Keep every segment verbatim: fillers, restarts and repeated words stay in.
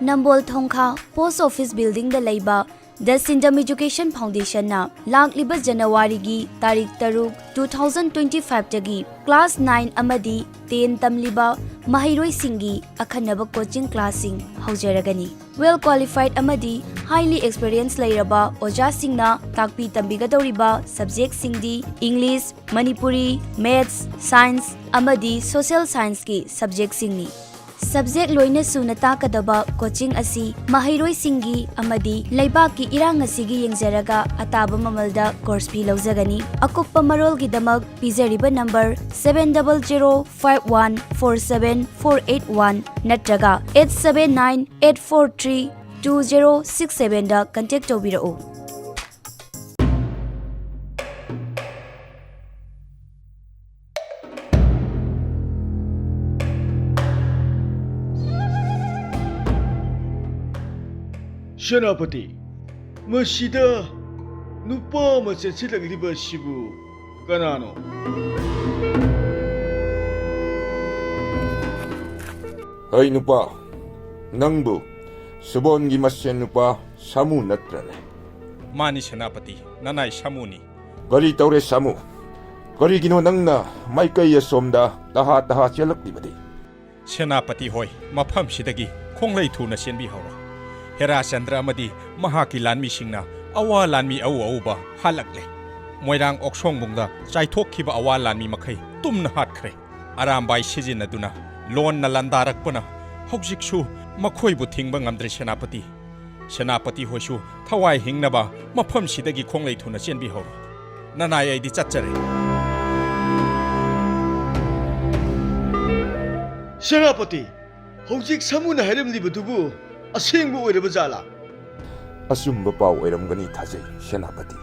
ꯅꯝꯕꯣꯜ ꯊꯣꯡꯈꯥ post office ꯕꯤꯜꯗꯤꯡꯗ ꯂꯩꯕ ꯗ ꯁꯤꯟꯗꯝ education ꯐꯥꯎꯟꯗꯦꯁꯟꯅ ꯂꯥꯛꯂꯤꯕ ꯖꯅꯋꯥꯔꯤꯒꯤ ꯇꯥꯔꯤꯛ ꯇꯔꯨꯛ, two thousand twenty five ꯇꯒꯤ ꯀ꯭ꯂꯥꯁ nine ꯑꯃꯗꯤ ten ꯇꯝꯂꯤꯕ ꯃꯍꯩꯔꯣꯏꯁꯤꯡꯒꯤ ꯑꯈꯟꯅꯕ ꯀꯣꯆꯤꯡ ꯀ꯭ꯂꯥꯁꯁꯤꯡ ꯍꯧꯖꯔꯒꯅꯤ꯫ Well qualified ꯑꯃꯗꯤ highly experience ꯂꯩꯔꯕ ꯑꯣꯖꯥꯁꯤꯡꯅ ꯇꯥꯛꯄꯤ ꯇꯝꯕꯤꯒꯗꯧꯔꯤꯕ ꯁꯕꯖꯦꯛꯁꯤꯡꯗꯤ English, Manipuri, Maths, Science ꯑꯃꯗꯤ Social Scienceꯀꯤ ꯁꯕꯖꯦꯛꯁꯤꯡꯅꯤ꯫ ꯁꯕꯖꯦꯛ ꯂꯣꯏꯅ ꯁꯨꯅ ꯇꯥꯛꯀꯗꯕ ꯀꯣꯆꯤꯡ ꯑꯁꯤ ꯃꯍꯩꯔꯣꯏꯁꯤꯡꯒꯤ ꯑꯃꯗꯤ ꯂꯩꯕꯥꯛꯀꯤ ꯏꯔꯥꯡ ꯑꯁꯤꯒꯤ ꯌꯦꯡꯖꯔꯒ ꯑꯇꯥꯕ ꯃꯃꯜꯗ ꯀꯣꯔꯁ ꯐꯤ ꯂꯧꯖꯒꯅꯤ꯫ ꯑꯀꯨꯞꯄ ꯃꯔꯣꯜꯒꯤꯗꯃꯛ ꯄꯤꯖꯔꯤꯕ number seven double zero five one four seven four eight one ꯅꯠꯇ꯭ꯔꯒ eight seven nine eight four three two zero six sevenꯗ ꯀꯟꯇꯦꯛ ꯇꯧꯕꯤꯔꯛꯎ꯫ ꯁꯦꯅꯥꯄꯇꯤ, ꯃꯁꯤꯗ ꯅꯨꯄꯥ ꯑꯃ ꯆꯦꯟꯁꯤꯜꯂꯛꯂꯤꯕ ꯑꯁꯤꯕꯨ ꯀꯅꯥꯅꯣ? ꯍꯩ ꯅꯨꯄꯥ, ꯅꯪꯕꯨ ꯁꯨꯕꯣꯟꯒꯤ ꯃꯁꯦꯟ ꯅꯨꯄꯥ ꯁꯥꯃꯨ ꯅꯠꯇ꯭ꯔꯅꯦ? ꯃꯥꯅꯤ ꯁꯦꯅꯥꯄꯇꯤ, ꯅꯅꯥꯏ ꯁꯥꯃꯨꯅꯤ꯫ ꯀꯔꯤ ꯇꯧꯔꯦ ꯁꯥꯃꯨ? ꯀꯔꯤꯒꯤꯅꯣ ꯅꯪꯅ ꯃꯥꯏꯀꯩ ꯑꯁꯣꯝꯗ ꯇꯍꯥ ꯇꯍꯥ ꯆꯦꯜꯂꯛꯂꯤꯕꯗꯤ? ꯁꯦꯅꯥꯄꯇꯤ ꯍꯣꯏ, ꯃꯐꯝꯁꯤꯗꯒꯤ ꯈꯣꯡꯂꯩ ꯊꯨꯅ ꯆꯦꯟꯕꯤꯍꯧꯔꯣ꯫ ꯍꯦꯔꯥꯆꯟꯗ꯭ꯔ ꯑꯃꯗꯤ ꯃꯍꯥꯛꯀꯤ ꯂꯥꯟꯃꯤꯁꯤꯡꯅ ꯑꯋꯥ ꯂꯥꯟꯃꯤ ꯑꯎ ꯑꯎꯕ ꯍꯥꯠꯂꯛꯂꯦ꯫ ꯃꯣꯏꯔꯥꯡ ꯑꯣꯛꯁꯣꯡꯕꯨꯡꯗ ꯆꯥꯏꯊꯣꯛꯈꯤꯕ ꯑꯋꯥ ꯂꯥꯟꯃꯤ ꯃꯈꯩ ꯇꯨꯝꯅ ꯍꯥꯠꯈ꯭ꯔꯦ꯫ ꯑꯔꯥꯝꯕꯥꯏ ꯁꯤꯖꯤꯟꯅꯗꯨꯅ ꯂꯣꯟꯅ ꯂꯥꯟꯗꯥꯔꯛꯄꯅ ꯍꯧꯖꯤꯛꯁꯨ ꯃꯈꯣꯏꯕꯨ ꯊꯤꯡꯕ ꯉꯝꯗ꯭ꯔꯦ ꯁꯦꯅꯥꯄꯇꯤ꯫ ꯁꯦꯅꯥꯄꯇꯤ ꯍꯣꯏꯁꯨ ꯊꯋꯥꯏ ꯍꯤꯡꯅꯕ ꯃꯐꯝꯁꯤꯗꯒꯤ ꯈꯣꯡꯂꯩ ꯊꯨꯅ ꯆꯦꯟꯕꯤꯍꯧꯔꯣ꯫ ꯅꯅꯥꯏ ꯑꯩꯗꯤ ꯆꯠꯆꯔꯦ꯫ ꯁꯦꯅꯥꯄꯇꯤ, ꯍꯧꯖꯤꯛ ꯁꯥꯃꯨꯅ ꯍꯥꯏꯔꯝꯂꯤꯕꯗꯨꯕꯨ ꯑꯁꯦꯡꯕ ꯑꯣꯏꯔꯕ ꯖꯥꯠꯂꯥ? ꯑꯆꯨꯝꯕ ꯄꯥꯎ ꯑꯣꯏꯔꯝꯒꯅꯤ ꯊꯥꯖꯩ, ꯁꯦꯅꯥꯄꯇꯤ꯫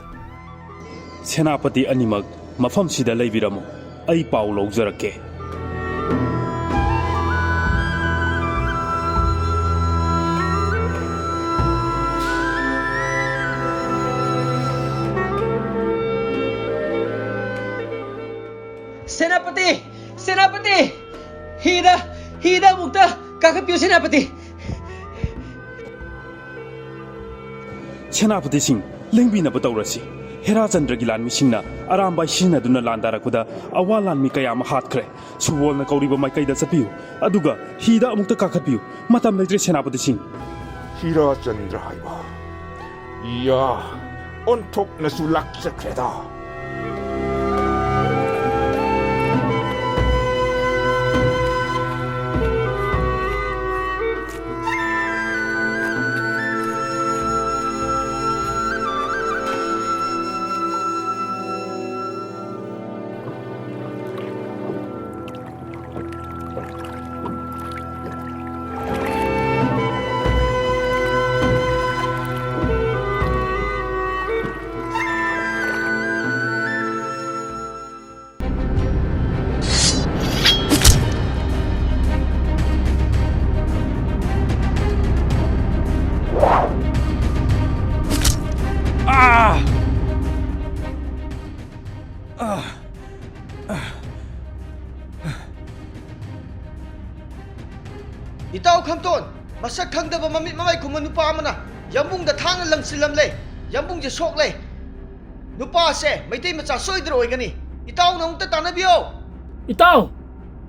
ꯁꯦꯅꯥꯄꯇꯤ ꯑꯅꯤꯃꯛ ꯃꯐꯝꯁꯤꯗ ꯂꯩꯕꯤꯔꯝꯃꯨ, ꯑꯩ ꯄꯥꯎ ꯂꯧꯖꯔꯛꯀꯦ꯫ ꯁꯦꯅꯥꯄꯇꯤ! ꯁꯦꯅꯥꯄꯇꯤ! ꯍꯤꯗ, ꯍꯤꯗ ꯑꯃꯨꯛꯇ ꯀꯥꯈꯠꯄꯤꯌꯨ, ꯁꯦꯅꯥꯄꯇꯤ! ꯁꯦꯅꯥꯄꯇꯤꯁꯤꯡ, ꯂꯦꯡꯕꯤꯅꯕ ꯇꯧꯔꯁꯤ꯫ ꯍꯦꯔꯥꯆꯟꯗ꯭ꯔꯒꯤ ꯂꯥꯟꯃꯤꯁꯤꯡꯅ ꯑꯔꯥꯝꯕꯥꯏ ꯁꯤꯖꯤꯟꯅꯗꯨꯅ ꯂꯥꯟꯗꯥꯔꯛꯄꯗ ꯑꯋꯥ ꯂꯥꯟꯃꯤ ꯀꯌꯥ ꯑꯃ ꯍꯥꯠꯈ꯭ꯔꯦ꯫ ꯁꯨꯋꯣꯜꯅ ꯀꯧꯔꯤꯕ ꯃꯥꯏꯀꯩꯗ ꯆꯠꯄꯤꯌꯨ, ꯑꯗꯨꯒ ꯍꯤꯗ ꯑꯃꯨꯛꯇ ꯀꯥꯈꯠꯄꯤꯌꯨ꯫ ꯃꯇꯝ ꯂꯩꯇ꯭ꯔꯦ, ꯁꯦꯅꯥꯄꯇꯤꯁꯤꯡ꯫ ꯍꯤꯔꯥꯆꯟꯗ꯭ꯔ ꯍꯥꯏꯕ? ꯏꯌꯥ, ꯑꯣꯟꯊꯣꯛꯅꯁꯨ ꯂꯥꯛꯆꯈ꯭ꯔꯦꯗ꯫ ꯏꯇꯥꯎ ꯈꯝꯇꯣꯟ, ꯃꯁꯛ ꯈꯪꯗꯕ ꯃꯃꯤꯠ ꯃꯃꯥꯏ ꯈꯨꯝꯕ ꯅꯨꯄꯥ ꯑꯃꯅ ꯌꯥꯝꯕꯨꯡꯗ ꯊꯥꯡꯅ ꯂꯪꯁꯤꯜꯂꯝꯂꯦ꯫ ꯌꯥꯝꯕꯨꯡꯁꯦ ꯁꯣꯛꯂꯦ꯫ ꯅꯨꯄꯥꯁꯦ ꯃꯩꯇꯩ ꯃꯆꯥ ꯁꯣꯏꯗ꯭ꯔ ꯑꯣꯏꯒꯅꯤ꯫ ꯏꯇꯥꯎꯅ ꯑꯃꯨꯛꯇ ꯇꯥꯟꯅꯕꯤꯌꯣ꯫ ꯏꯇꯥꯎ,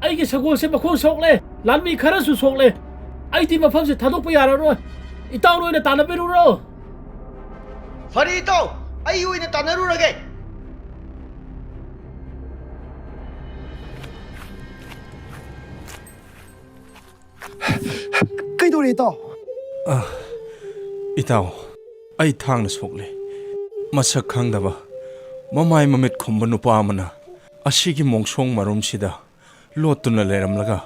ꯑꯩꯒꯤ ꯁꯒꯣꯜꯁꯦ ꯃꯈꯣꯡ ꯁꯣꯛꯂꯦ, ꯂꯥꯟꯃꯤ ꯈꯔꯁꯨ ꯁꯣꯛꯂꯦ꯫ ꯑꯩꯗꯤ ꯃꯐꯝꯁꯦ ꯊꯥꯗꯣꯛꯄ ꯌꯥꯔꯔꯣꯏ꯫ ꯏꯇꯥꯎꯅ ꯑꯣꯏꯅ ꯇꯥꯟꯅꯕꯤꯔꯨꯔꯣ꯫ ꯐꯔꯦ ꯏꯇꯥꯎ, ꯑꯩ ꯑꯣꯏꯅ ꯇꯥꯟꯅꯔꯨꯔꯒꯦ꯫ ꯀꯩꯗꯧꯔꯦ, ꯏꯇꯥꯎ? ꯑ, ꯏꯇꯥꯎ, ꯑꯩ ꯊꯥꯡꯅ ꯁꯣꯛꯂꯦ꯫ ꯃꯁꯛ ꯈꯪꯗꯕ, ꯃꯃꯥꯏ ꯃꯃꯤꯠ ꯈꯨꯝꯕ ꯅꯨꯄꯥ ꯑꯃꯅ ꯑꯁꯤꯒꯤ ꯃꯣꯡꯁꯣꯡ ꯃꯔꯨꯝꯁꯤꯗ ꯂꯣꯠꯇꯨꯅ ꯂꯩꯔꯝꯂꯒ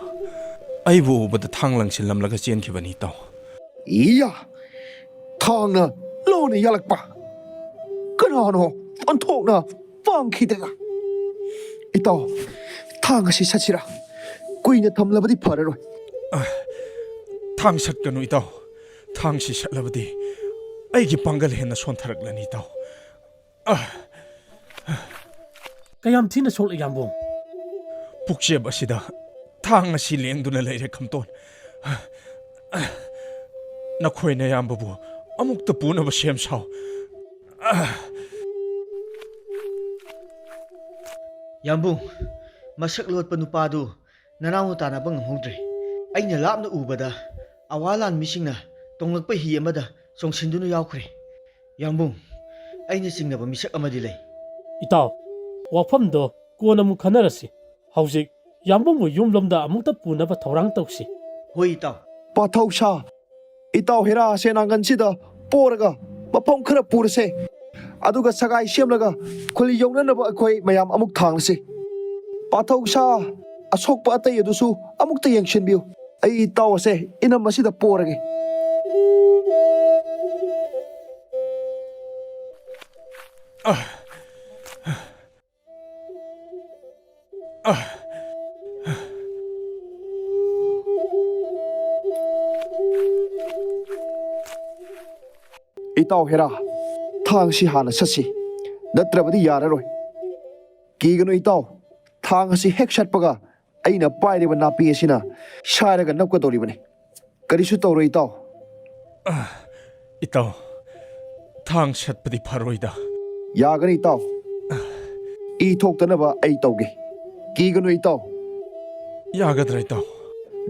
ꯑꯩꯕꯨ ꯎꯕꯗ ꯊꯥꯡ ꯂꯪꯁꯤꯜꯂꯝꯂꯒ ꯆꯦꯟꯈꯤꯕꯅꯤ, ꯏꯇꯥꯎ꯫ ꯏꯌꯥ! ꯊꯥꯡꯅ ꯂꯣꯟꯅ ꯌꯥꯜꯂꯛꯄ? ꯀꯅꯥꯅꯣ ꯑꯣꯟꯊꯣꯛꯅ ꯄꯥꯡꯈꯤꯗꯅ? ꯏꯇꯥꯎ, ꯊꯥꯡ ꯑꯁꯤ ꯁꯠꯁꯤꯔꯥ? ꯀꯨꯏꯅ ꯊꯝꯂꯕꯗꯤ ꯐꯔꯔꯣꯏ꯫ ꯑ, ꯊꯥꯡ ꯁꯠꯀꯅꯨ, ꯏꯇꯥꯎ꯫ ꯊꯥꯡꯁꯤ ꯁꯠꯂꯕꯗꯤ ꯑꯩꯒꯤ ꯄꯥꯡꯒꯜ ꯍꯦꯟꯅ ꯁꯣꯟꯊꯔꯛꯂꯅꯤ, ꯏꯇꯥꯎ꯫ ꯑ꯫ ꯀꯌꯥꯝ ꯊꯤꯅ ꯁꯣꯛꯂꯦ, ꯌꯥꯝꯕꯨꯡ? ꯄꯨꯛꯆꯦꯞ ꯑꯁꯤꯗ ꯊꯥꯡ ꯑꯁꯤ ꯂꯦꯡꯗꯨꯅ ꯂꯩꯔꯦ, ꯈꯝꯇꯣꯟ꯫ ꯅꯈꯣꯏ ꯅꯌꯥꯝꯕꯕꯨ ꯑꯃꯨꯛꯇ ꯄꯨꯅꯕ ꯁꯦꯝ ꯁꯥꯎ꯫ ꯌꯥꯝꯕꯨꯡ, ꯃꯁꯛ ꯂꯣꯠꯄ ꯅꯨꯄꯥꯗꯨ ꯅꯅꯥꯎꯅ ꯇꯥꯟꯅꯕ ꯉꯝꯍꯧꯗ꯭ꯔꯦ꯫ ꯑꯩꯅ ꯂꯥꯞꯅ ꯎꯕꯗ ꯑꯋꯥ ꯂꯥꯟꯃꯤꯁꯤꯡꯅ ꯇꯣꯡꯂꯛꯄ ꯍꯤ ꯑꯃꯗ ꯆꯣꯡꯁꯤꯟꯗꯨꯅ ꯌꯥꯎꯈ꯭ꯔꯦ꯫ ꯌꯥꯝꯕꯨꯡ, ꯑꯩꯅ ꯆꯤꯡꯅꯕ ꯃꯤꯁꯛ ꯑꯃꯗꯤ ꯂꯩ꯫ ꯏꯇꯥꯎ, ꯋꯥꯐꯝꯗꯣ ꯀꯣꯟꯅ ꯑꯃꯨꯛ ꯈꯟꯅꯔꯁꯤ꯫ ꯍꯧꯖꯤꯛ ꯌꯥꯝꯕꯨꯡꯕꯨ ꯌꯨꯝꯂꯣꯝꯗ ꯑꯃꯨꯛꯇ ꯄꯨꯅꯕ ꯊꯧꯔꯥꯡ ꯇꯧꯁꯤ꯫ ꯍꯣꯏ ꯏꯇꯥꯎ꯫ ꯄꯥꯊꯧ ꯁꯥ, ꯏꯇꯥꯎ ꯍꯦꯔꯥ ꯑꯁꯦ ꯅꯥꯡꯒꯟꯁꯤꯗ ꯄꯣꯔꯒ ꯃꯐꯝ ꯈꯔ ꯄꯨꯔꯁꯦ꯫ ꯑꯗꯨꯒ ꯁꯒꯥꯏ ꯁꯦꯝꯂꯒ ꯈꯨꯜ ꯌꯧꯅꯅꯕ ꯑꯩꯈꯣꯏ ꯃꯌꯥꯝ ꯑꯃꯨꯛ ꯊꯥꯡꯂꯁꯤ꯫ ꯄꯥꯊꯧ ꯁꯥ, ꯑꯁꯣꯛꯄ ꯑꯇꯩ ꯑꯗꯨꯁꯨ ꯑꯃꯨꯛꯇ ꯌꯦꯡꯁꯤꯟꯕꯤꯌꯨ꯫ ꯑꯩ ꯏꯇꯥꯎ ꯑꯁꯦ ꯏꯅꯝ ꯑꯁꯤꯗ ꯄꯣꯔꯒꯦ꯫ ꯏꯇꯥꯎ ꯍꯦꯔꯥ, ꯊꯥꯡꯁꯤ ꯍꯥꯟꯅ ꯁꯠꯁꯤ, ꯅꯠꯇ꯭ꯔꯕꯗꯤ ꯌꯥꯔꯔꯣꯏ꯫ ꯀꯤꯒꯅꯨ ꯏꯇꯥꯎ, ꯊꯥꯡ ꯑꯁꯤ ꯍꯦꯛ ꯁꯠꯄꯒ ꯑꯩꯅ ꯄꯥꯏꯔꯤꯕ ꯅꯥꯄꯤ ꯑꯁꯤꯅ ꯁꯥꯏꯔꯒ ꯅꯞꯀꯗꯧꯔꯤꯕꯅꯤ꯫ ꯀꯔꯤꯁꯨ ꯇꯧꯔꯣꯏ ꯏꯇꯥꯎ꯫ ꯏꯇꯥꯎ, ꯊꯥꯡ ꯁꯠꯄꯗꯤ ꯐꯔꯣꯏꯗ꯫ ꯌꯥꯒꯅꯤ ꯏꯇꯥꯎ꯫ ꯏ ꯊꯣꯛꯇꯅꯕ ꯑꯩ ꯇꯧꯒꯦ꯫ ꯀꯤꯒꯅꯨ ꯏꯇꯥꯎ꯫ ꯌꯥꯒꯗ꯭ꯔꯥ ꯏꯇꯥꯎ?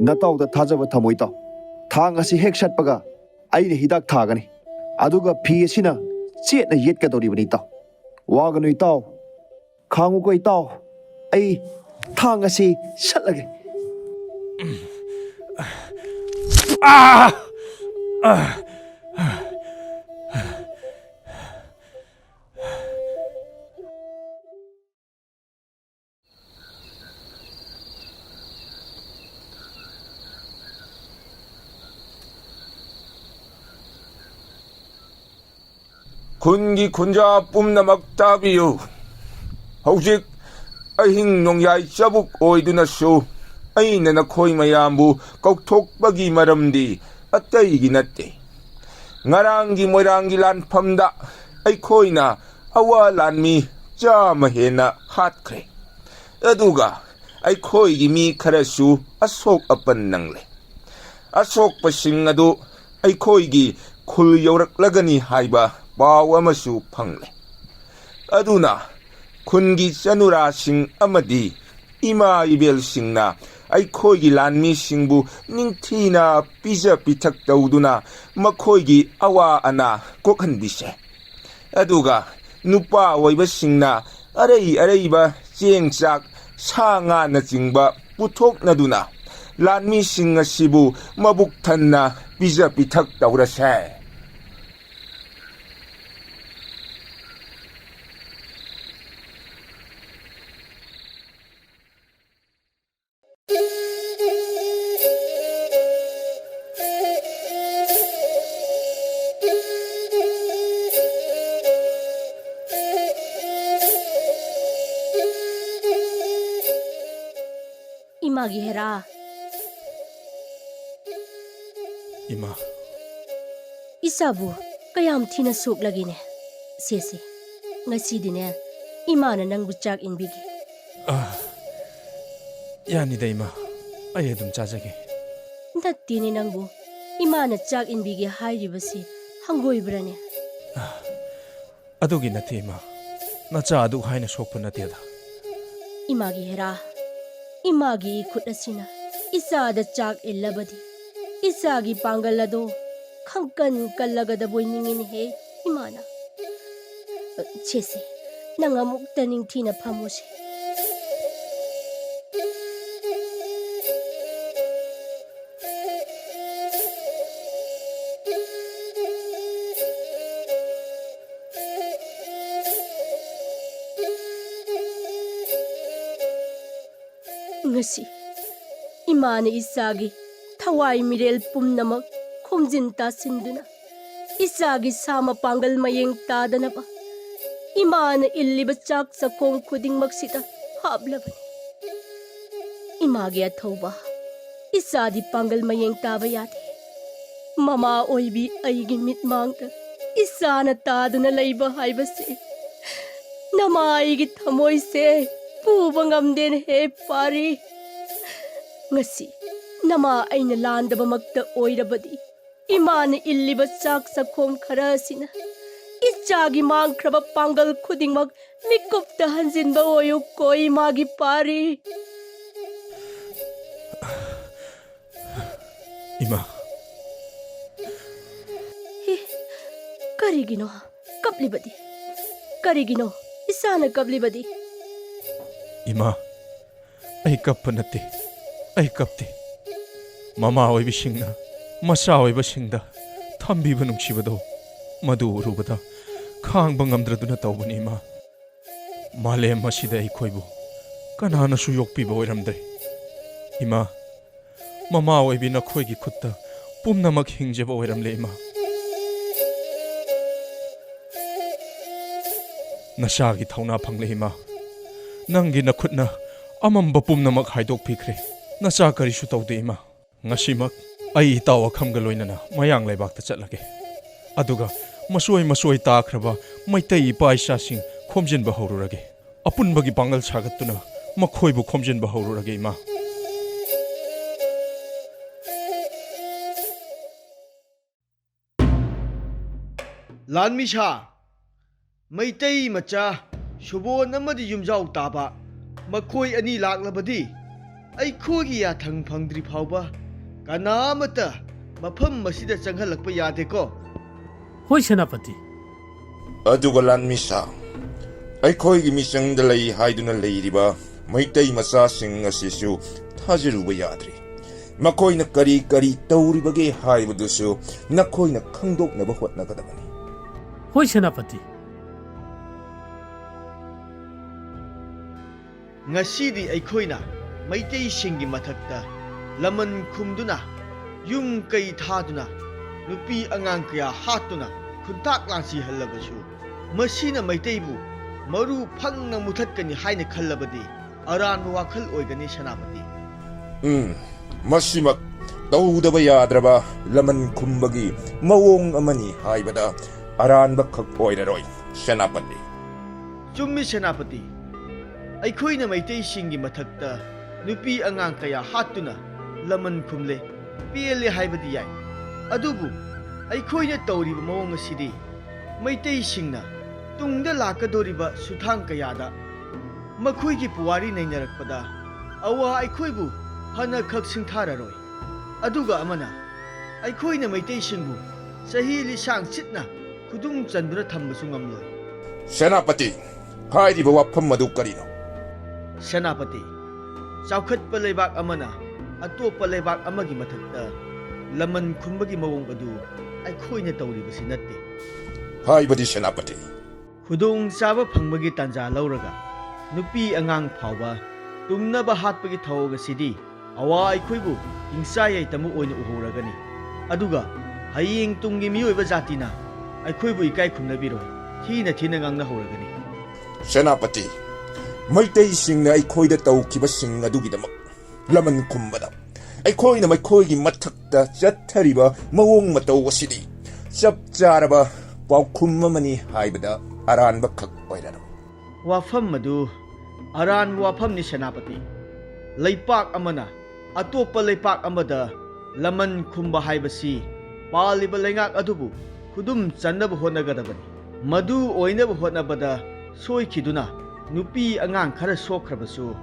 ꯅꯇꯥꯎꯗ ꯊꯥꯖꯕ ꯊꯝꯃꯨ ꯏꯇꯥꯎ꯫ ꯊꯥꯡ ꯑꯁꯤ ꯍꯦꯛ ꯁꯠꯄꯒ ꯑꯩꯅ ꯍꯤꯗꯥꯛ ꯊꯥꯒꯅꯤ꯫ ꯑꯗꯨꯒ ꯐꯤ ꯑꯁꯤꯅ ꯆꯦꯠꯅ ꯌꯦꯠꯀꯗꯧꯔꯤꯕꯅꯤ ꯏꯇꯥꯎ꯫ ꯋꯥꯒꯅꯨ ꯏꯇꯥꯎ꯫ ꯈꯥꯡꯉꯨꯀꯣ ꯏꯇꯥꯎ꯫ ꯑꯩ ꯊꯥꯡ ꯑꯁꯤ ꯁꯠꯂꯒꯦ꯫ ꯈꯨꯟꯒꯤ ꯈꯨꯟꯖꯥ ꯄꯨꯝꯅꯃꯛ ꯇꯥꯕꯤꯌꯨ꯫ ꯍꯧꯖꯤꯛ ꯑꯍꯤꯡ ꯅꯣꯡꯌꯥꯏ ꯆꯕꯨꯛ ꯑꯣꯏꯗꯨꯅꯁꯨ ꯑꯩꯅ ꯅꯈꯣꯏ ꯃꯌꯥꯝꯕꯨ ꯀꯧꯊꯣꯛꯄꯒꯤ ꯃꯔꯝꯗꯤ ꯑꯇꯩꯒꯤ ꯅꯠꯇꯦ꯫ ꯉꯔꯥꯡꯒꯤ ꯃꯣꯏꯔꯥꯡꯒꯤ ꯂꯥꯟꯐꯝꯗ ꯑꯩꯈꯣꯏꯅ ꯑꯋꯥ ꯂꯥꯟꯃꯤ ꯆꯥꯝꯃ ꯍꯦꯟꯅ ꯍꯥꯠꯈ꯭ꯔꯦ꯫ ꯑꯗꯨꯒ ꯑꯩꯈꯣꯏꯒꯤ ꯃꯤ ꯈꯔꯁꯨ ꯑꯁꯣꯛ ꯑꯄꯟ ꯅꯪꯂꯦ꯫ ꯑꯁꯣꯛꯄꯁꯤꯡ ꯑꯗꯨ ꯑꯩꯈꯣꯏꯒꯤ ꯈꯨꯜ ꯌꯧꯔꯛꯂꯒꯅꯤ ꯍꯥꯏꯕ ꯄꯥꯎ ꯑꯃꯁꯨ ꯐꯪꯂꯦ꯫ ꯑꯗꯨꯅ ꯈꯨꯟꯒꯤ ꯆꯅꯨꯔꯥꯁꯤꯡ ꯑꯃꯗꯤ ꯏꯃꯥ ꯏꯕꯦꯜꯁꯤꯡꯅ ꯑꯩꯈꯣꯏꯒꯤ ꯂꯥꯟꯃꯤꯁꯤꯡꯕꯨ ꯅꯤꯡꯊꯤꯅ ꯄꯤꯖ ꯄꯤꯊꯛ ꯇꯧꯗꯨꯅ ꯃꯈꯣꯏꯒꯤ ꯑꯋꯥ ꯑꯅꯥ ꯀꯣꯛꯍꯟꯕꯤꯁꯦ꯫ ꯑꯗꯨꯒ ꯅꯨꯄꯥ ꯑꯣꯏꯕꯁꯤꯡꯅ ꯑꯔꯩ ꯑꯔꯩꯕ ꯆꯦꯡ ꯆꯥꯛ, ꯁꯥ ꯉꯥꯅꯆꯤꯡꯕ ꯄꯨꯊꯣꯛꯅꯗꯨꯅ ꯂꯥꯟꯃꯤꯁꯤꯡ ꯑꯁꯤꯕꯨ ꯃꯕꯨꯛ ꯊꯟꯅ ꯄꯤꯖ ꯄꯤꯊꯛ ꯇꯧꯔꯁꯦ꯫ ꯏꯃꯥꯒꯤ ꯍꯦꯔꯥ꯫ ꯏꯃꯥ꯫ ꯏꯆꯥꯕꯨ ꯀꯌꯥꯝ ꯊꯤꯅ ꯁꯣꯛꯂꯒꯦꯅꯦ? ꯁꯦ, ꯁꯦ, ꯉꯁꯤꯗꯤꯅꯦ, ꯏꯃꯥꯅ ꯅꯪꯕꯨ ꯆꯥꯛ ꯏꯟꯕꯤꯒꯦ꯫ ꯑꯥ, ꯌꯥꯅꯤꯗ, ꯏꯃꯥ꯫ ꯑꯩ ꯑꯗꯨꯝ ꯆꯥꯖꯒꯦ꯫ ꯅꯠꯇꯦꯅꯦ ꯅꯪꯕꯨ꯫ ꯏꯃꯥꯅ ꯆꯥꯛ ꯏꯟꯕꯤꯒꯦ ꯍꯥꯏꯔꯤꯕꯁꯤ ꯍꯪꯒꯣꯏꯕ꯭ꯔꯅꯦ? ꯑꯥ, ꯑꯗꯨꯒꯤ ꯅꯠꯇꯦ, ꯏꯃꯥ꯫ ꯅꯆꯥ ꯑꯗꯨꯛ ꯍꯥꯏꯅ ꯁꯣꯛꯄ ꯅꯠꯇꯦꯗ꯫ ꯏꯃꯥꯒꯤ ꯍꯦꯔꯥ, ꯏꯃꯥꯒꯤ ꯏꯈꯨꯠ ꯑꯁꯤꯅ ꯏꯆꯥꯗ ꯆꯥꯛ ꯏꯜꯂꯕꯗꯤ, ꯏꯆꯥꯒꯤ ꯄꯥꯡꯒꯜ ꯑꯗꯣ ꯈꯪꯀꯟ ꯀꯜꯂꯒꯗꯕꯣꯏ ꯅꯤꯡꯉꯤꯅꯦꯍꯦ, ꯏꯃꯥꯅ꯫ ꯁꯦ, ꯁꯦ, ꯅꯪ ꯑꯃꯨꯛꯇ ꯅꯤꯡꯊꯤꯅ ꯐꯝꯃꯨꯁꯦ꯫ ꯉꯁꯤ ꯏꯃꯥꯅ ꯏꯆꯥꯒꯤ ꯊꯋꯥꯏ ꯃꯤꯔꯦꯜ ꯄꯨꯝꯅꯃꯛ ꯈꯣꯝꯖꯤꯟ ꯇꯥꯁꯤꯟꯗꯨꯅ ꯏꯆꯥꯒꯤ ꯁꯥ ꯃꯄꯥꯡꯒꯜ ꯃꯌꯦꯡ ꯇꯥꯗꯅꯕ ꯏꯃꯥꯅ ꯏꯜꯂꯤꯕ ꯆꯥꯛ ꯆꯥꯛꯈꯣꯝ ꯈꯨꯗꯤꯡꯃꯛꯁꯤꯗ ꯍꯥꯞꯂꯕꯅꯤ꯫ ꯏꯃꯥꯒꯤ ꯑꯊꯧꯕ, ꯏꯆꯥꯗꯤ ꯄꯥꯡꯒꯜ ꯃꯌꯦꯡ ꯇꯥꯕ ꯌꯥꯗꯦ꯫ ꯃꯃꯥ ꯑꯣꯏꯕꯤ ꯑꯩꯒꯤ ꯃꯤꯠꯃꯥꯡꯗ ꯏꯆꯥꯅ ꯇꯥꯗꯨꯅ ꯂꯩꯕ ꯍꯥꯏꯕꯁꯤ ꯅꯃꯥ ꯑꯩꯒꯤ ꯊꯃꯣꯏꯁꯦ ꯄꯨꯕ ꯉꯝꯗꯦꯅꯦꯍꯦ ꯄꯥꯔꯤ꯫ ꯉꯁꯤ ꯅꯃꯥ ꯑꯩꯅ ꯂꯥꯟꯗꯕꯃꯛꯇ ꯑꯣꯏꯔꯕꯗꯤ ꯏꯃꯥꯅ ꯏꯜꯂꯤꯕ ꯆꯥꯛ ꯆꯥꯛꯈꯣꯝ ꯈꯔ ꯑꯁꯤꯅ ꯏꯆꯥꯒꯤ ꯃꯥꯡꯈ꯭ꯔꯕ ꯄꯥꯡꯒꯜ ꯈꯨꯗꯤꯡꯃꯛ ꯃꯤꯀꯨꯞꯇ ꯍꯟꯖꯤꯟꯕ ꯑꯣꯏꯌꯨꯀꯣ, ꯏꯃꯥꯒꯤ ꯄꯥꯔꯤ꯫ ꯏꯃꯥ꯫ ꯍꯤ, ꯀꯔꯤꯒꯤꯅꯣ ꯀꯞꯂꯤꯕꯗꯤ? ꯀꯔꯤꯒꯤꯅꯣ ꯏꯆꯥꯅ ꯀꯞꯂꯤꯕꯗꯤ? ꯏꯃꯥ, ꯑꯩ ꯀꯞꯄ ꯅꯠꯇꯦ, ꯑꯩ ꯀꯞꯇꯦ꯫ ꯃꯃꯥ ꯑꯣꯏꯕꯤꯁꯤꯡꯅ ꯃꯆꯥ ꯑꯣꯏꯕꯁꯤꯡꯗ ꯊꯝꯕꯤꯕ ꯅꯨꯡꯁꯤꯕꯗꯣ, ꯃꯗꯨ ꯎꯔꯨꯕꯗ ꯈꯥꯡꯕ ꯉꯝꯗ꯭ꯔꯗꯨꯅ ꯇꯧꯕꯅꯤ, ꯏꯃꯥ꯫ ꯃꯥꯂꯦꯝ ꯑꯁꯤꯗ ꯑꯩꯈꯣꯏꯕꯨ ꯀꯅꯥꯅꯁꯨ ꯌꯣꯛꯄꯤꯕ ꯑꯣꯏꯔꯝꯗ꯭ꯔꯦ꯫ ꯏꯃꯥ, ꯃꯃꯥ ꯑꯣꯏꯕꯤ ꯅꯈꯣꯏꯒꯤ ꯈꯨꯠꯇ ꯄꯨꯝꯅꯃꯛ ꯍꯤꯡꯖꯕ ꯑꯣꯏꯔꯝꯂꯦ, ꯏꯃꯥ꯫ ꯅꯆꯥꯒꯤ ꯊꯧꯅꯥ ꯐꯪꯂꯦ, ꯏꯃꯥ꯫ ꯅꯪꯒꯤ ꯅꯈꯨꯠꯅ ꯑꯃꯝꯕ ꯄꯨꯝꯅꯃꯛ ꯍꯥꯏꯗꯣꯛꯄꯤꯈ꯭ꯔꯦ꯫ ꯅꯆꯥ ꯀꯔꯤꯁꯨ ꯇꯧꯗꯦ, ꯏꯃꯥ꯫ ꯉꯁꯤꯃꯛ ꯑꯩ ꯏꯇꯥꯎ ꯑꯈꯝꯒ ꯂꯣꯏꯅꯅ ꯃꯌꯥꯡ ꯂꯩꯕꯥꯛꯇ ꯆꯠꯂꯒꯦ꯫ ꯑꯗꯨꯒ ꯃꯁꯣꯏ ꯃꯁꯣꯏ ꯇꯥꯈ꯭ꯔꯕ ꯃꯩꯇꯩ ꯏꯄꯥ ꯏꯆꯥꯁꯤꯡ ꯈꯣꯝꯖꯤꯟꯕ ꯍꯧꯔꯨꯔꯒꯦ꯫ ꯑꯄꯨꯟꯕꯒꯤ ꯄꯥꯡꯒꯜ ꯁꯥꯒꯠꯇꯨꯅ ꯃꯈꯣꯏꯕꯨ ꯈꯣꯝꯖꯤꯟꯕ ꯍꯧꯔꯨꯔꯒꯦ, ꯏꯃꯥ꯫ ꯂꯥꯟꯃꯤꯁꯥ, ꯃꯩꯇꯩ ꯃꯆꯥ ꯁꯨꯕꯣꯟ ꯑꯃꯗꯤ ꯌꯨꯝꯖꯥꯎ ꯇꯥꯕ ꯃꯈꯣꯏ ꯑꯅꯤ ꯂꯥꯛꯂꯕꯗꯤ ꯑꯩꯈꯣꯏꯒꯤ ꯌꯥꯊꯪ ꯐꯪꯗ꯭ꯔꯤ ꯐꯥꯎꯕ ꯀꯅꯥ ꯑꯃꯠꯇ ꯃꯐꯝ ꯑꯁꯤꯗ ꯆꯪꯍꯜꯂꯛꯄ ꯌꯥꯗꯦꯀꯣ꯫ ꯍꯣꯏ, ꯁꯦꯅꯥꯄꯇꯤ꯫ ꯑꯗꯨꯒ ꯂꯥꯟꯃꯤꯁꯥ, ꯑꯩꯈꯣꯏꯒꯤ ꯃꯤꯆꯪꯗ ꯂꯩ ꯍꯥꯏꯗꯨꯅ ꯂꯩꯔꯤꯕ ꯃꯩꯇꯩ ꯃꯆꯥꯁꯤꯡ ꯑꯁꯤꯁꯨ ꯊꯥꯖꯔꯨꯕ ꯌꯥꯗ꯭ꯔꯤ꯫ ꯃꯈꯣꯏꯅ ꯀꯔꯤ ꯀꯔꯤ ꯇꯧꯔꯤꯕꯒꯦ ꯍꯥꯏꯕꯗꯨꯁꯨ ꯅꯈꯣꯏꯅ ꯈꯪꯗꯣꯛꯅꯕ ꯍꯣꯠꯅꯒꯗꯕꯅꯤ꯫ ꯍꯣꯏ, ꯁꯦꯅꯥꯄꯇꯤ꯫ ꯉꯁꯤꯗꯤ ꯑꯩꯈꯣꯏꯅ ꯃꯩꯇꯩꯁꯤꯡꯒꯤ ꯃꯊꯛꯇ ꯂꯃꯟ ꯈꯨꯝꯗꯨꯅ, ꯌꯨꯝ ꯀꯩ ꯊꯥꯗꯨꯅ, ꯅꯨꯄꯤ ꯑꯉꯥꯡ ꯀꯌꯥ ꯍꯥꯠꯇꯨꯅ ꯈꯨꯟꯇꯥꯛ ꯂꯥꯟꯁꯤꯍꯜꯂꯕꯁꯨ, ꯃꯁꯤꯅ ꯃꯩꯇꯩꯕꯨ ꯃꯔꯨ ꯐꯪꯅ ꯃꯨꯊꯠꯀꯅꯤ ꯍꯥꯏꯅ ꯈꯜꯂꯕꯗꯤ ꯑꯔꯥꯟꯕ ꯋꯥꯈꯜ ꯑꯣꯏꯒꯅꯤ, ꯁꯦꯅꯥꯄꯇꯤ꯫ ꯎꯝ, ꯃꯁꯤꯃꯛ ꯇꯧꯗꯕ ꯌꯥꯗ꯭ꯔꯕ ꯂꯃꯟ ꯈꯨꯝꯕꯒꯤ ꯃꯑꯣꯡ ꯑꯃꯅꯤ ꯍꯥꯏꯕꯗ ꯑꯔꯥꯟꯕꯈꯛ ꯑꯣꯏꯔꯔꯣꯏ, ꯁꯦꯅꯥꯄꯇꯤ꯫ ꯆꯨꯝꯃꯤ, ꯁꯦꯅꯥꯄꯇꯤ꯫ ꯑꯩꯈꯣꯏꯅ ꯃꯩꯇꯩꯁꯤꯡꯒꯤ ꯃꯊꯛꯇ ꯅꯨꯄꯤ ꯑꯉꯥꯡ ꯀꯌꯥ ꯍꯥꯠꯇꯨꯅ ꯂꯃꯟ ꯈꯨꯝꯂꯦ, ꯄꯦꯜꯂꯦ ꯍꯥꯏꯕꯗꯤ ꯌꯥꯏ꯫ ꯑꯗꯨꯕꯨ ꯑꯩꯈꯣꯏꯅ ꯇꯧꯔꯤꯕ ꯃꯑꯣꯡ ꯑꯁꯤꯗꯤ ꯃꯩꯇꯩꯁꯤꯡꯅ ꯇꯨꯡꯗ ꯂꯥꯛꯀꯗꯧꯔꯤꯕ ꯁꯨꯊꯥꯡ ꯀꯌꯥꯗ ꯃꯈꯣꯏꯒꯤ ꯄꯨꯋꯥꯔꯤ ꯅꯩꯅꯔꯛꯄꯗ ꯑꯋꯥ ꯑꯩꯈꯣꯏꯕꯨ ꯐꯅ ꯈꯛ ꯁꯤꯡꯊꯥꯔꯔꯣꯏ꯫ ꯑꯗꯨꯒ ꯑꯃꯅ, ꯑꯩꯈꯣꯏꯅ ꯃꯩꯇꯩꯁꯤꯡꯕꯨ ꯆꯍꯤ ꯂꯤꯁꯥꯡ ꯁꯤꯠꯅ ꯈꯨꯗꯨꯝ ꯆꯟꯗꯨꯅ ꯊꯝꯕꯁꯨ ꯉꯝꯂꯣꯏ꯫ ꯁꯦꯅꯥꯄꯇꯤ, ꯍꯥꯏꯔꯤꯕ ꯋꯥꯐꯝ ꯑꯗꯨ ꯀꯔꯤꯅꯣ? ꯁꯦꯅꯥꯄꯇꯤ, ꯆꯥꯎꯈꯠꯄ ꯂꯩꯕꯥꯛ ꯑꯃꯅ ꯑꯇꯣꯞꯄ ꯂꯩꯕꯥꯛ ꯑꯃꯒꯤ ꯃꯊꯛꯇ ꯂꯃꯟ ꯈꯨꯝꯕꯒꯤ ꯃꯑꯣꯡ ꯑꯗꯨ ꯑꯩꯈꯣꯏꯅ ꯇꯧꯔꯤꯕꯁꯤ ꯅꯠꯇꯦ꯫ ꯍꯥꯏꯕꯗꯤ ꯁꯦꯅꯥꯄꯇꯤ? ꯈꯨꯗꯣꯡꯆꯥꯕ ꯐꯪꯕꯒꯤ ꯇꯥꯟꯖꯥ ꯂꯧꯔꯒ ꯅꯨꯄꯤ ꯑꯉꯥꯡ ꯐꯥꯎꯕ ꯇꯨꯝꯅꯕ ꯍꯥꯠꯄꯒꯤ ꯊꯧꯑꯣꯡ ꯑꯁꯤꯗꯤ ꯑꯋꯥ ꯑꯩꯈꯣꯏꯕꯨ ꯍꯤꯡꯁꯥ ꯌꯥꯏꯇꯝꯕ ꯑꯣꯏꯅ ꯎꯍꯧꯔꯒꯅꯤ꯫ ꯑꯗꯨꯒ ꯍꯌꯦꯡ ꯇꯨꯡꯒꯤ ꯃꯤꯑꯣꯏꯕ ꯖꯥꯇꯤꯅ ꯑꯩꯈꯣꯏꯕꯨ ꯏꯀꯥꯏ ꯈꯨꯝꯅꯕꯤꯔꯣꯏ, ꯊꯤꯅ ꯊꯤꯅ ꯉꯥꯡꯅꯍꯧꯔꯒꯅꯤ꯫ ꯁꯦꯅꯥꯄꯇꯤ, ꯃꯩꯇꯩꯁꯤꯡꯅ ꯑꯩꯈꯣꯏꯗ ꯇꯧꯈꯤꯕꯁꯤꯡ ꯑꯗꯨꯒꯤꯗꯃꯛ ꯂꯃꯟ ꯈꯨꯝꯕꯗ ꯑꯩꯈꯣꯏꯅ ꯃꯈꯣꯏꯒꯤ ꯃꯊꯛꯇ ꯆꯠꯊꯔꯤꯕ ꯃꯑꯣꯡ ꯃꯇꯧ ꯑꯁꯤꯗꯤ ꯆꯞ ꯆꯥꯔꯕ ꯄꯥꯎꯈꯨꯝ ꯑꯃꯅꯤ ꯍꯥꯏꯕꯗ ꯑꯔꯥꯟꯕ ꯈꯛ ꯑꯣꯏꯔꯔꯣꯏ꯫ ꯋꯥꯐꯝ ꯑꯗꯨ ꯑꯔꯥꯟꯕ ꯋꯥꯐꯝꯅꯤ, ꯁꯦꯅꯥꯄꯇꯤ꯫ ꯂꯩꯄꯥꯛ ꯑꯃꯅ ꯑꯇꯣꯞꯄ ꯂꯩꯄꯥꯛ ꯑꯃꯗ ꯂꯃꯟ ꯈꯨꯝꯕ ꯍꯥꯏꯕꯁꯤ ꯄꯥꯜꯂꯤꯕ ꯂꯩꯉꯥꯛ ꯑꯗꯨꯕꯨ ꯈꯨꯗꯨꯝ ꯆꯟꯅꯕ ꯍꯣꯠꯅꯒꯗꯕꯅꯤ꯫ ꯃꯗꯨ ꯑꯣꯏꯅꯕ ꯍꯣꯠꯅꯕꯗ ꯁꯣꯏꯈꯤꯗꯨꯅ ꯅꯨꯄꯤ ꯑꯉꯥꯡ ꯈꯔ ꯁꯣꯛꯈ꯭ꯔꯕꯁꯨ,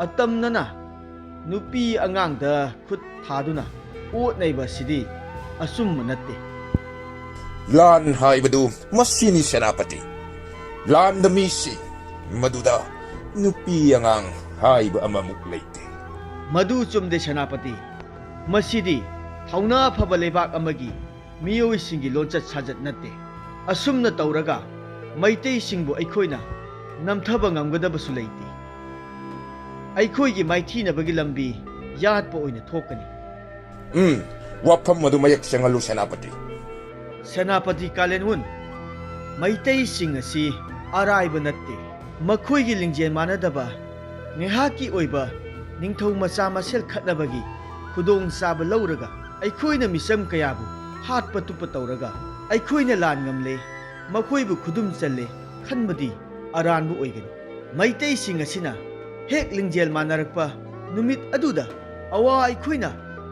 ꯑꯇꯝꯅꯅ ꯅꯨꯄꯤ ꯑꯉꯥꯡꯗ ꯈꯨꯠ ꯊꯥꯗꯨꯅ ꯑꯣꯠ ꯅꯩꯕ ꯑꯁꯤꯗꯤ ꯑꯆꯨꯝꯕ ꯅꯠꯇꯦ꯫ ꯂꯥꯟ ꯍꯥꯏꯕꯗꯨ ꯃꯁꯤꯅꯤ, ꯁꯦꯅꯥꯄꯇꯤ꯫ ꯂꯥꯟꯗ ꯃꯤꯁꯤ, ꯃꯗꯨꯗ ꯅꯨꯄꯤ ꯑꯉꯥꯡ ꯍꯥꯏꯕ ꯑꯃꯃꯨꯛ ꯂꯩꯇꯦ꯫ ꯃꯗꯨ ꯆꯨꯝꯗꯦ, ꯁꯦꯅꯥꯄꯇꯤ꯫ ꯃꯁꯤꯗꯤ ꯊꯧꯅꯥ ꯐꯕ ꯂꯩꯕꯥꯛ ꯑꯃꯒꯤ ꯃꯤꯑꯣꯏꯁꯤꯡꯒꯤ ꯂꯣꯟꯆꯠ ꯁꯥꯖꯠ ꯅꯠꯇꯦ꯫ ꯑꯁꯨꯝꯅ ꯇꯧꯔꯒ ꯃꯩꯇꯩꯁꯤꯡꯕꯨ ꯑꯩꯈꯣꯏꯅ ꯅꯝꯊꯕ ꯉꯝꯒꯗꯕꯁꯨ ꯂꯩꯇꯦ꯫ ꯑꯩꯈꯣꯏꯒꯤ ꯃꯥꯏꯊꯤꯅꯕꯒꯤ ꯂꯝꯕꯤ ꯌꯥꯠꯄ ꯑꯣꯏꯅ ꯊꯣꯛꯀꯅꯤ꯫ ꯎꯝ, ꯋꯥꯐꯝ ꯑꯗꯨ ꯃꯌꯦꯛ ꯁꯦꯡꯍꯜꯂꯨ, ꯁꯦꯅꯥꯄꯇꯤ꯫ ꯁꯦꯅꯥꯄꯇꯤ ꯀꯥꯂꯦꯟꯋꯨꯟ, ꯃꯩꯇꯩꯁꯤꯡ ꯑꯁꯤ ꯑꯔꯥꯏꯕ ꯅꯠꯇꯦ꯫ ꯃꯈꯣꯏꯒꯤ ꯂꯤꯡꯖꯦꯜ ꯃꯥꯟꯅꯗꯕ, ꯉꯥꯏꯍꯥꯛꯀꯤ ꯑꯣꯏꯕ ꯅꯤꯡꯊꯧ ꯃꯆꯥ ꯃꯁꯦꯜ ꯈꯠꯅꯕꯒꯤ ꯈꯨꯗꯣꯡꯆꯥꯕ ꯂꯧꯔꯒ ꯑꯩꯈꯣꯏꯅ ꯃꯤꯆꯝ ꯀꯌꯥꯕꯨ ꯍꯥꯠꯄ ꯇꯨꯞꯄ ꯇꯧꯔꯒ ꯑꯩꯈꯣꯏꯅ ꯂꯥꯟ ꯉꯝꯂꯦ, ꯃꯈꯣꯏꯕꯨ ꯈꯨꯗꯨꯝ ꯆꯜꯂꯦ ꯈꯟꯕꯗꯤ ꯑꯔꯥꯟꯕ ꯑꯣꯏꯒꯅꯤ꯫ ꯃꯩꯇꯩꯁꯤꯡ ꯑꯁꯤꯅ ꯍꯦꯛ ꯂꯤꯡꯖꯦꯜ ꯃꯥꯟꯅꯔꯛꯄ ꯅꯨꯃꯤꯠ ꯑꯗꯨꯗ ꯑꯋꯥ ꯑꯩꯈꯣꯏꯅ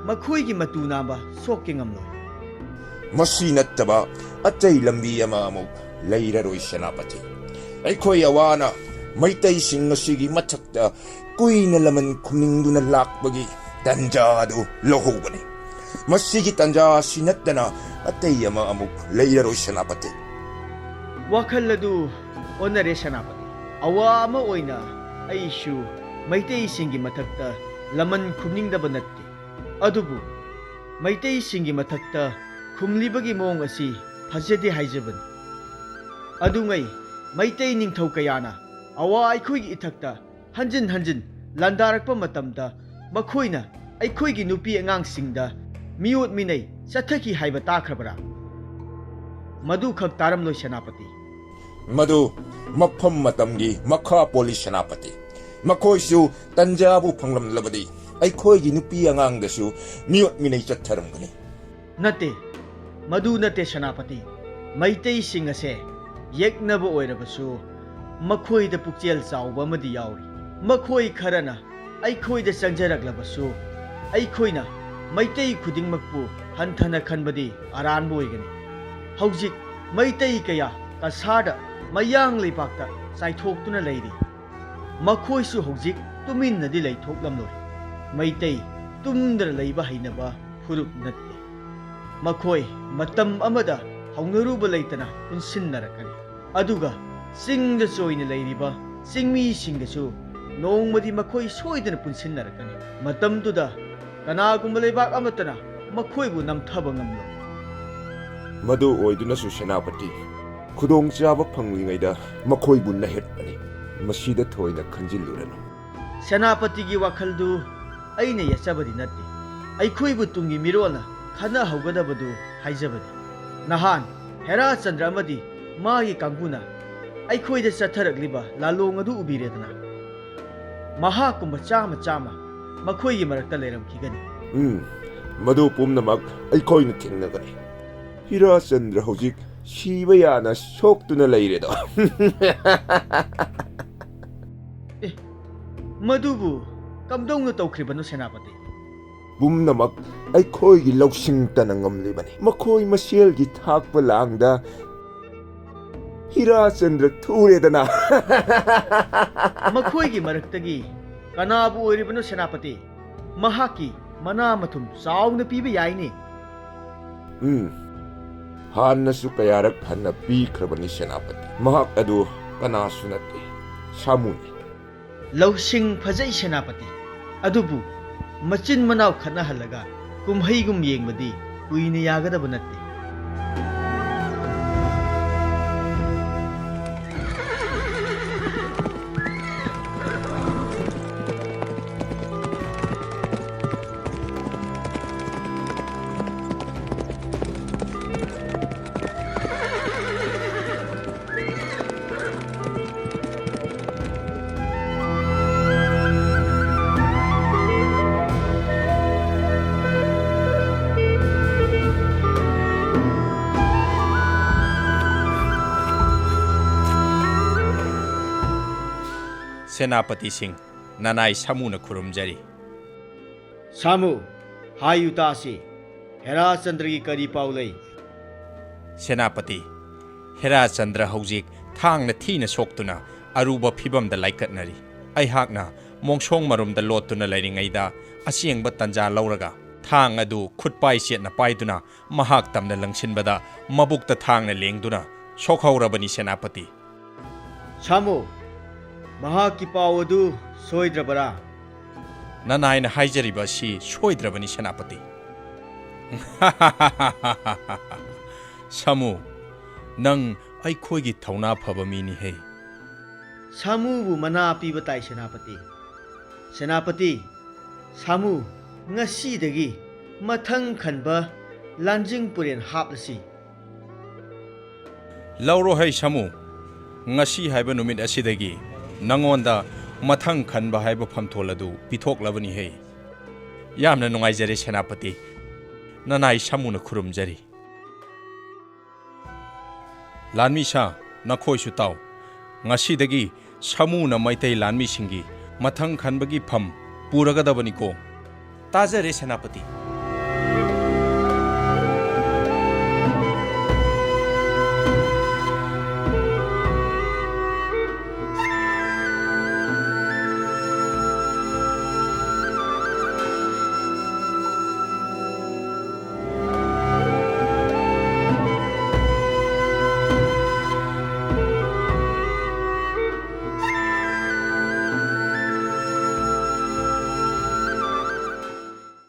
ꯃꯈꯣꯏꯒꯤ ꯃꯇꯨ ꯅꯥꯝꯕ ꯁꯣꯛꯀꯦ ꯉꯝꯂꯣꯏ꯫ ꯃꯁꯤ ꯅꯠꯇꯕ ꯑꯇꯩ ꯂꯝꯕꯤ ꯑꯃ ꯑꯃꯨꯛ ꯂꯩꯔꯔꯣꯏ, ꯁꯦꯅꯥꯄꯇꯤ꯫ ꯑꯩꯈꯣꯏ ꯑꯋꯥꯅ ꯃꯩꯇꯩꯁꯤꯡ ꯑꯁꯤꯒꯤ ꯃꯊꯛꯇ ꯀꯨꯏꯅ ꯂꯃꯟ ꯈꯨꯝꯅꯤꯡꯗꯨꯅ ꯂꯥꯛꯄꯒꯤ ꯇꯟꯖꯥ ꯑꯗꯨ ꯂꯧꯍꯧꯕꯅꯤ꯫ ꯃꯁꯤꯒꯤ ꯇꯟꯖꯥ ꯑꯁꯤ ꯅꯠꯇꯅ ꯑꯇꯩ ꯑꯃ ꯑꯃꯨꯛ ꯂꯩꯔꯔꯣꯏ, ꯁꯦꯅꯥꯄꯇꯤ꯫ ꯋꯥꯈꯜ ꯑꯗꯨ ꯑꯣꯟꯅꯔꯦ, ꯁꯦꯅꯥꯄꯇꯤ꯫ ꯑꯋꯥ ꯑꯃ ꯑꯣꯏꯅ ꯑꯩꯁꯨ ꯃꯩꯇꯩꯁꯤꯡꯒꯤ ꯃꯊꯛꯇ ꯂꯃꯟ ꯈꯨꯝꯅꯤꯡꯗꯕ ꯅꯠꯇꯦ꯫ ꯑꯗꯨꯕꯨ ꯃꯩꯇꯩꯁꯤꯡꯒꯤ ꯃꯊꯛꯇ ꯈꯨꯝꯂꯤꯕꯒꯤ ꯃꯑꯣꯡ ꯑꯁꯤ ꯐꯖꯗꯦ ꯍꯥꯏꯖꯕꯅꯤ꯫ ꯑꯗꯨꯉꯩ ꯃꯩꯇꯩ ꯅꯤꯡꯊꯧ ꯀꯌꯥꯅ ꯑꯋꯥ ꯑꯩꯈꯣꯏꯒꯤ ꯏꯊꯛꯇ ꯍꯟꯖꯤꯟ ꯍꯟꯖꯤꯟ ꯂꯥꯟꯗꯥꯔꯛꯄ ꯃꯇꯝꯗ ꯃꯈꯣꯏꯅ ꯑꯩꯈꯣꯏꯒꯤ ꯅꯨꯄꯤ ꯑꯉꯥꯡꯁꯤꯡꯗ ꯃꯤꯑꯣꯠ ꯃꯤꯅꯩ ꯆꯠꯊꯈꯤ ꯍꯥꯏꯕ ꯇꯥꯈ꯭ꯔꯕꯔꯥ? ꯃꯗꯨꯈꯛ ꯇꯥꯔꯝꯂꯣꯏ, ꯁꯦꯅꯥꯄꯇꯤ꯫ ꯃꯗꯨ ꯃꯐꯝ ꯃꯇꯝꯒꯤ ꯃꯈꯥ ꯄꯣꯜꯂꯤ, ꯁꯦꯅꯥꯄꯇꯤ꯫ ꯃꯈꯣꯏꯁꯨ ꯇꯟꯖꯥꯕꯨ ꯐꯪꯂꯝꯂꯕꯗꯤ ꯑꯩꯈꯣꯏꯒꯤ ꯅꯨꯄꯤ ꯑꯉꯥꯡꯗꯁꯨ ꯃꯤꯑꯣꯠ ꯃꯤꯅꯩ ꯆꯠꯊꯔꯝꯒꯅꯤ꯫ ꯅꯠꯇꯦ, ꯃꯗꯨ ꯅꯠꯇꯦ, ꯁꯦꯅꯥꯄꯇꯤ꯫ ꯃꯩꯇꯩꯁꯤꯡ ꯑꯁꯦ ꯌꯦꯛꯅꯕ ꯑꯣꯏꯔꯕꯁꯨ ꯃꯈꯣꯏꯗ ꯄꯨꯛꯆꯦꯜ ꯆꯥꯎꯕ ꯑꯃꯗꯤ ꯌꯥꯎꯔꯤ꯫ ꯃꯈꯣꯏ ꯈꯔꯅ ꯑꯩꯈꯣꯏꯗ ꯆꯪꯖꯔꯛꯂꯕꯁꯨ ꯑꯩꯈꯣꯏꯅ ꯃꯩꯇꯩ ꯈꯨꯗꯤꯡꯃꯛꯄꯨ ꯍꯟꯊꯅ ꯈꯟꯕꯗꯤ ꯑꯔꯥꯟꯕ ꯑꯣꯏꯒꯅꯤ꯫ ꯍꯧꯖꯤꯛ ꯃꯩꯇꯩ ꯀꯌꯥ ꯀꯁꯥꯔꯗ, ꯃꯌꯥꯡ ꯂꯩꯕꯥꯛꯇ ꯆꯥꯏꯊꯣꯛꯇꯨꯅ ꯂꯩꯔꯤ꯫ ꯃꯈꯣꯏꯁꯨ ꯍꯧꯖꯤꯛ ꯇꯨꯃꯤꯟꯅꯗꯤ ꯂꯩꯊꯣꯛꯂꯝꯂꯣꯏ꯫ ꯃꯩꯇꯩ ꯇꯨꯝꯗꯅ ꯂꯩꯕ ꯍꯩꯅꯕ ꯐꯨꯔꯨꯞ ꯅꯠꯇꯦ꯫ ꯃꯈꯣꯏ ꯃꯇꯝ ꯑꯃꯗ ꯍꯧꯅꯔꯨꯕ ꯂꯩꯇꯅ ꯄꯨꯟꯁꯤꯟꯅꯔꯛꯀꯅꯤ꯫ ꯑꯗꯨꯒ ꯆꯤꯡꯗ ꯆꯣꯏꯅ ꯂꯩꯔꯤꯕ ꯆꯤꯡꯃꯤꯁꯤꯡꯒꯁꯨ ꯅꯣꯡꯃꯗꯤ ꯃꯈꯣꯏ ꯁꯣꯏꯗꯅ ꯄꯨꯟꯁꯤꯟꯅꯔꯛꯀꯅꯤ꯫ ꯃꯇꯝꯗꯨꯗ ꯀꯅꯥꯒꯨꯝꯕ ꯂꯩꯕꯥꯛ ꯑꯃꯠꯇꯅ ꯃꯈꯣꯏꯕꯨ ꯅꯝꯊꯕ ꯉꯝꯂꯣꯏ꯫ ꯃꯗꯨ ꯑꯣꯏꯗꯨꯅꯁꯨ, ꯁꯦꯅꯥꯄꯇꯤ, ꯈꯨꯗꯣꯡꯆꯥꯕ ꯐꯪꯂꯤꯉꯩꯗ ꯃꯈꯣꯏꯕꯨ ꯅꯩꯍꯠꯄꯅꯤ꯫ ꯃꯁꯤꯗ ꯊꯣꯏꯅ ꯈꯟꯖꯤꯜꯂꯨꯔꯅꯨ꯫ ꯁꯦꯅꯥꯄꯇꯤꯒꯤ ꯋꯥꯈꯜꯗꯨ ꯑꯩꯅ ꯌꯦꯠꯆꯕꯗꯤ ꯅꯠꯇꯦ꯫ ꯑꯩꯈꯣꯏꯕꯨ ꯇꯨꯡꯒꯤ ꯃꯤꯔꯣꯜꯅ ꯈꯟꯅꯍꯧꯒꯗꯕꯗꯨ ꯍꯥꯏꯖꯕꯅꯤ꯫ ꯅꯍꯥꯟ ꯍꯦꯔꯥꯆꯟꯗ꯭ꯔ ꯑꯃꯗꯤ ꯃꯥꯒꯤ ꯀꯥꯡꯕꯨꯅ ꯑꯩꯈꯣꯏꯗ ꯆꯠꯊꯔꯛꯂꯤꯕ ꯂꯥꯂꯣꯡ ꯑꯗꯨ ꯎꯕꯤꯔꯦꯗꯅ꯫ ꯃꯍꯥꯛꯀꯨꯝꯕ ꯆꯥꯝꯃ ꯆꯥꯝꯃ ꯃꯈꯣꯏꯒꯤ ꯃꯔꯛꯇ ꯂꯩꯔꯝꯈꯤꯒꯅꯤ꯫ ꯎꯝ, ꯃꯗꯨ ꯄꯨꯝꯅꯃꯛ ꯑꯩꯈꯣꯏꯅ ꯊꯦꯡꯅꯒꯅꯤ꯫ ꯍꯤꯔꯥꯆꯟꯗ꯭ꯔ ꯍꯧꯖꯤꯛ ꯁꯤꯕ ꯌꯥꯅ ꯁꯣꯛꯇꯨꯅ ꯂꯩꯔꯦꯗꯣ꯫ ꯑꯦ, ꯃꯗꯨꯕꯨ ꯀꯝꯗꯧꯅ ꯇꯧꯈ꯭ꯔꯤꯕꯅꯣ, ꯁꯦꯅꯥꯄꯇꯤ? ꯄꯨꯝꯅꯃꯛ ꯑꯩꯈꯣꯏꯒꯤ ꯂꯧꯁꯤꯡ ꯇꯅ ꯉꯝꯂꯤꯕꯅꯤ꯫ ꯃꯈꯣꯏ ꯃꯁꯦꯜꯒꯤ ꯊꯥꯛꯄ ꯂꯥꯡꯗ ꯍꯤꯔꯥꯆꯟꯗ꯭ꯔ ꯊꯨꯔꯦꯗꯅ꯫ ꯃꯈꯣꯏꯒꯤ ꯃꯔꯛꯇꯒꯤ ꯀꯅꯥꯕꯨ ꯑꯣꯏꯔꯤꯕꯅꯣ, ꯁꯦꯅꯥꯄꯇꯤ? ꯃꯍꯥꯛꯀꯤ ꯃꯅꯥ ꯃꯊꯨꯝ ꯆꯥꯎꯅ ꯄꯤꯕ ꯌꯥꯏꯅꯦ꯫ ꯎꯝ, ꯍꯥꯟꯅꯁꯨ ꯀꯌꯥꯔꯛ ꯍꯟꯅ ꯄꯤꯈ꯭ꯔꯕꯅꯤ, ꯁꯦꯅꯥꯄꯇꯤ꯫ ꯃꯍꯥꯛ ꯑꯗꯨ ꯀꯅꯥꯁꯨ ꯅꯠꯇꯦ, ꯁꯥꯃꯨꯅꯤ꯫ ꯂꯧꯁꯤꯡ ꯐꯖꯩ, ꯁꯦꯅꯥꯄꯇꯤ꯫ ꯑꯗꯨꯕꯨ ꯃꯆꯤꯟ ꯃꯅꯥꯎ ꯈꯠꯅꯍꯜꯂꯒ ꯀꯨꯝꯍꯩꯒꯨꯝ ꯌꯦꯡꯕꯗꯤ ꯀꯨꯏꯅ ꯌꯥꯒꯗꯕ ꯅꯠꯇꯦ꯫ ꯁꯦꯅꯥꯄꯇꯤꯁꯤꯡ, ꯅꯅꯥꯏ ꯁꯥꯃꯨꯅ ꯈꯨꯔꯨꯝꯖꯔꯤ꯫ ꯁꯥꯃꯨ, ꯍꯥꯏꯌꯨ ꯇꯥꯁꯤ, ꯍꯦꯔꯥꯆꯟꯗ꯭ꯔꯒꯤ ꯀꯔꯤ ꯄꯥꯎ ꯂꯩ? ꯁꯦꯅꯥꯄꯇꯤ, ꯍꯦꯔꯥꯆꯟꯗ꯭ꯔ ꯍꯧꯖꯤꯛ ꯊꯥꯡꯅ ꯊꯤꯅ ꯁꯣꯛꯇꯨꯅ ꯑꯔꯨꯕ ꯐꯤꯚꯝꯗ ꯂꯥꯏꯀꯠꯅꯔꯤ꯫ ꯑꯩꯍꯥꯛꯅ ꯃꯣꯡꯁꯣꯡ ꯃꯔꯨꯝꯗ ꯂꯣꯠꯇꯨꯅ ꯂꯩꯔꯤꯉꯩꯗ ꯑꯁꯦꯡꯕ ꯇꯟꯖꯥ ꯂꯧꯔꯒ ꯊꯥꯡ ꯑꯗꯨ ꯈꯨꯠꯄꯥꯏ ꯆꯦꯠꯅ ꯄꯥꯏꯗꯨꯅ ꯃꯍꯥꯛ ꯇꯝꯅ ꯂꯪꯁꯤꯟꯕꯗ ꯃꯕꯨꯛꯇ ꯊꯥꯡꯅ ꯂꯦꯡꯗꯨꯅ ꯁꯣꯛꯍꯧꯔꯕꯅꯤ, ꯁꯦꯅꯥꯄꯇꯤ꯫ ꯁꯥꯃꯨ, ꯃꯍꯥꯛꯀꯤ ꯄꯥꯎ ꯑꯗꯨ ꯁꯣꯏꯗ꯭ꯔꯕꯔꯥ? ꯅꯅꯥꯏꯅ ꯍꯥꯏꯖꯔꯤꯕ ꯑꯁꯤ ꯁꯣꯏꯗ꯭ꯔꯕꯅꯤ, ꯁꯦꯅꯥꯄꯇꯤ꯫ ꯁꯥꯃꯨ, ꯅꯪ ꯑꯩꯈꯣꯏꯒꯤ ꯊꯧꯅꯥ ꯐꯕ ꯃꯤꯅꯤꯍꯦ꯫ ꯁꯥꯃꯨꯕꯨ ꯃꯅꯥ ꯄꯤꯕ ꯇꯥꯏ, ꯁꯦꯅꯥꯄꯇꯤ꯫ ꯁꯦꯅꯥꯄꯇꯤ, ꯁꯥꯃꯨ, ꯉꯁꯤꯗꯒꯤ ꯃꯊꯪ ꯈꯟꯕ ꯂꯥꯟꯖꯤꯡ ꯄꯨꯔꯦꯟ ꯍꯥꯞꯂꯁꯤ꯫ ꯂꯧꯔꯣ ꯍꯩ ꯁꯥꯃꯨ, ꯉꯁꯤ ꯍꯥꯏꯕ ꯅꯨꯃꯤꯠ ꯑꯁꯤꯗꯒꯤ ꯅꯉꯣꯟꯗ ꯃꯊꯪ ꯈꯟꯕ ꯍꯥꯏꯕ ꯐꯝꯊꯣꯜ ꯑꯗꯨ ꯄꯤꯊꯣꯛꯂꯕꯅꯤ ꯍꯩ꯫ ꯌꯥꯝꯅ ꯅꯨꯡꯉꯥꯏꯖꯔꯦ ꯁꯦꯅꯥꯄꯇꯤ, ꯅꯅꯥꯏ ꯁꯥꯃꯨꯅ ꯈꯨꯔꯨꯝꯖꯔꯤ꯫ ꯂꯥꯟꯃꯤ ꯁꯥ, ꯅꯈꯣꯏꯁꯨ ꯇꯥꯎ꯫ ꯉꯁꯤꯗꯒꯤ ꯁꯥꯃꯨꯅ ꯃꯩꯇꯩ ꯂꯥꯟꯃꯤꯁꯤꯡꯒꯤ ꯃꯊꯪ ꯈꯟꯕꯒꯤ ꯐꯝ ꯄꯨꯔꯒꯗꯕꯅꯤꯀꯣ꯫ ꯇꯥꯖꯔꯦ ꯁꯦꯅꯥꯄꯇꯤ꯫